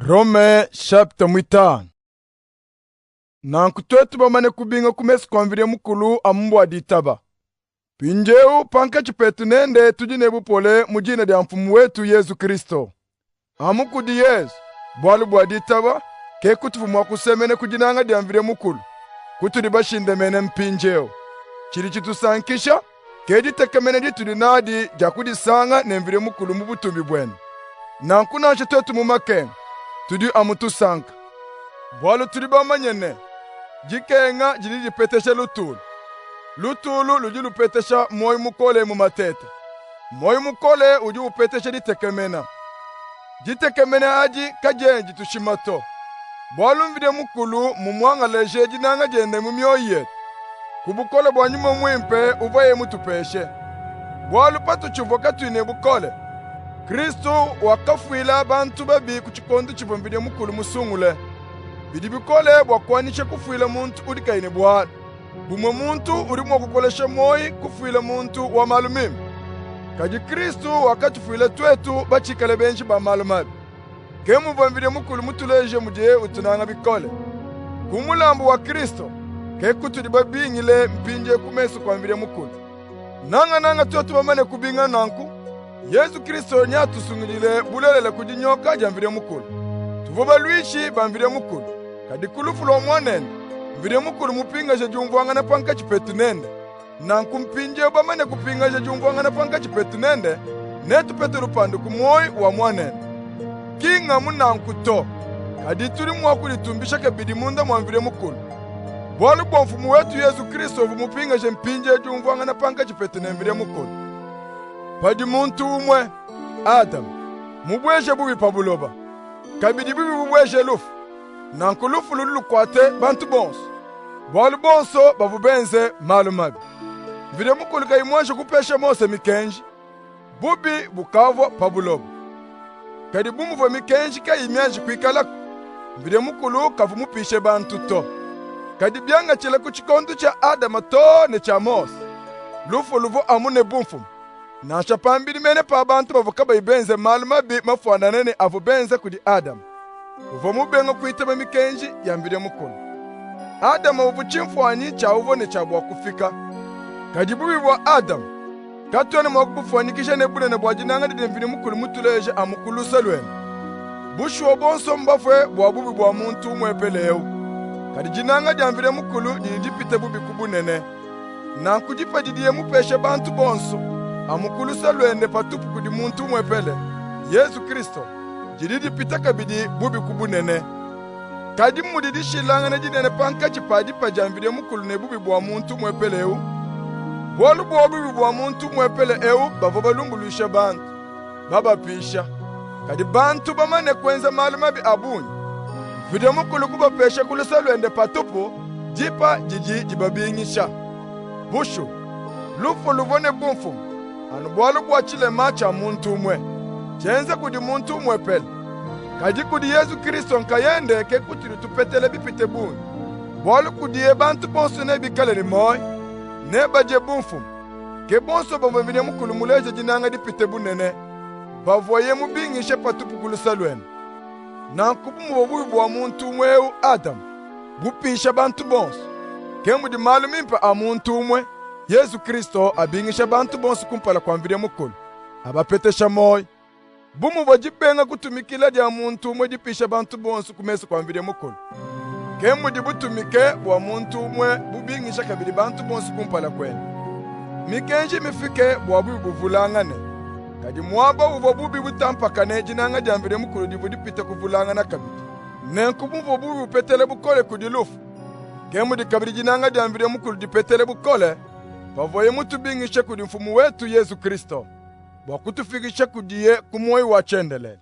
Rome chapitre muitanu. Nanku tuetu bamane kubinga ku mesu kua Mvidi Mukulu amu bua ditaba. Mpindiewu pankatshi petu nende tudi ne bupole mu dina dia Mfumu wetu Yezu Kristo. Amu kudi Yezu, bualu bua ditaba, ke kutuvua mua kusemena ku dinanga dia Mvidi Mukulu, kutudi bashindamene mpindiewu. Tshidi tshitusankisha, ke ditekemena ditudi nadi dia kudisanga ne Mvidi Mukulu mu butumbi buende. Nanku nansha tuetu mu makenga, tudi amu tusanka, bualu tudi bamanye ne, dikenga didi dipetesha lutulu, lutulu ludi lupetesha muoyo mukole mu mateta, muoyo mukole udi upetesha ditekemena. Ditekemena adi kadiena ditushima to, bualu Mvidi Mukulu mmumuangalaje dinanga diende mu mioyo yetu ku bukole bua Nyuma Muimpe uvuaye mutupeshe. Bualu patutshivua katuyi ne bukole, Kristu wakafuila bantu babi ku tshikondu tshivua Mvidi Mukulu musungule. Bidi bikole bua kuanyisha kufuila muntu udi kayi ne bualu. Bumue muntu udi mua kukolesha muoyi kufuila muntu wa malu mimpe. Kadi Kristu wakatufuila tuetu batshikale benji ba malu mabi. Ke muvua Mvidi Mukulu mutuleje mudiye utunanga bikole. Ku mulambu wa Kristo ke kutudi babingile mpindieu ku mesu kua Mvidi Mukulu. Nangananga tuetu bamane kubinga nanku, Yezu Kristo neatusungidile bulelela ku dinyoka dia Mvidi Mukulu. Tuvua baluishi ba Mvidi Mukulu, kadi ku lufu lua Muanende, Mvidi Mukulu mupingaje diumvuangana pankatshi petu nende. Nanku mpindieu bamane kupingaja diumvuangana pankatshi petu nende, netupete lupandu ku muoyi wa Muanende. Ki ngamu nanku to, kadi tudi mua kuditumbisha kabidi munda mua Mvidi Mukulu. Bualu bua Mfumu wetu Yezu Kristo uvua mupingaje mpindieu diumvuangana pankatshi petu ne Mvidi Mukulu. Padi muntu umue, Adama, mubueje bubi pa buloba, kabidi bubi bubueje lufu, nanku lufu ludi lukuate bantu bonso, bualu bonso bavua benze malu mabi. Mvidi Mukulu kayi muanji kupesha Mose mikenji, bubi bukavua pa buloba. Kadi bu muvua mikenji kayiyi mianji kuikalaku, Mvidi Mukulu kavua mupishe bantu to. Kadi biangatshile ku tshikondu tshia Adama too ne tshia Mose, lufu luvua amu ne bumfumu, nansha pambidi mene pa bantu bavua kabayi benze malu mabi mafuanangane ne avua benza kudi Adama, uvua mubenge kuitaba mikenji ya Mvidi Mukulu. Adama uvua tshimfuanyi tshia uvua ne tshia bua kufika. Kadi bubi bua Adama katuena mua kubufuanyikija ne bunene bua dinanga didi Mvidi Mukulu mutuleje amu ku luse luende. Bushuwa bonso mbafue bua bubi bua muntu umuepele ewu. Kadi dinanga dia Mvidi Mukulu didi dipite bubi ku bunene. Nanku dipa didiye mupeshe bantu bonso, amu ku luse luende patupu kudi muntu umuepele, Yezu Kristo, didi dipita kabidi bubi ku bunene. Kadi mudi dishilangana dinene pankatshi pa dipa dia Mvidi Mukulu ne bubi bua muntu umuepele ewu. Bualu bua bubi bua muntu umuepele ewu bavua balumbuluisha bantu, babapisha. Kadi bantu bamane kuenza malu mabi a bungi, Mvidi Mukulu kubapesha ku luse luende patupu dipa didi dibabingisha. Bushuwa, lufu luvua ne bumfumu anu bualu bua tshilema tshia muntu umue, tshienza kudi muntu umuepele. Kadi kudi Yezu Kristo nkayende ke kutudi tupetela bipite bungi, bualu kudiye bantu bonso nebikale ne muoyo, nebadie bumfumu. Ke bonso bavua Mvidi Mukulu muleje dinanga dipite bunene, bavuaye mubingishe patupu ku luse luende. Nanku bu muvua bubi bua muntu umue ewu Adama bupisha bantu bonso, ke mudi malu mimpe a muntu umue, Yezu Kristo, abingisha bantu bonso kumpala kua Mvidi Mukulu, abapetesha muoyo. Bu muvua dibenga kutumikila dia muntu umue dipisha bantu bonso ku mesu kua Mvidi Mukulu, ke mudi butumike bua muntu umue bubingisha kabidi bantu bonso kumpala kuende. Mikenji mmifike bua bubi buvulangane, kadi muaba uvua bubi butampakane, dinanga dia Mvidi Mukulu divua dipite kuvulangana kabidi. Nenku bu muvua bubi bupetele bukole kudi lufu, ke mudi kabidi dinanga dia Mvidi Mukulu dipetele bukole pavuaye mutubingishe kudi Mfumu wetu Yezu Kristo, bua kutufikisha kudiye ku muoyo wa tshiendelele.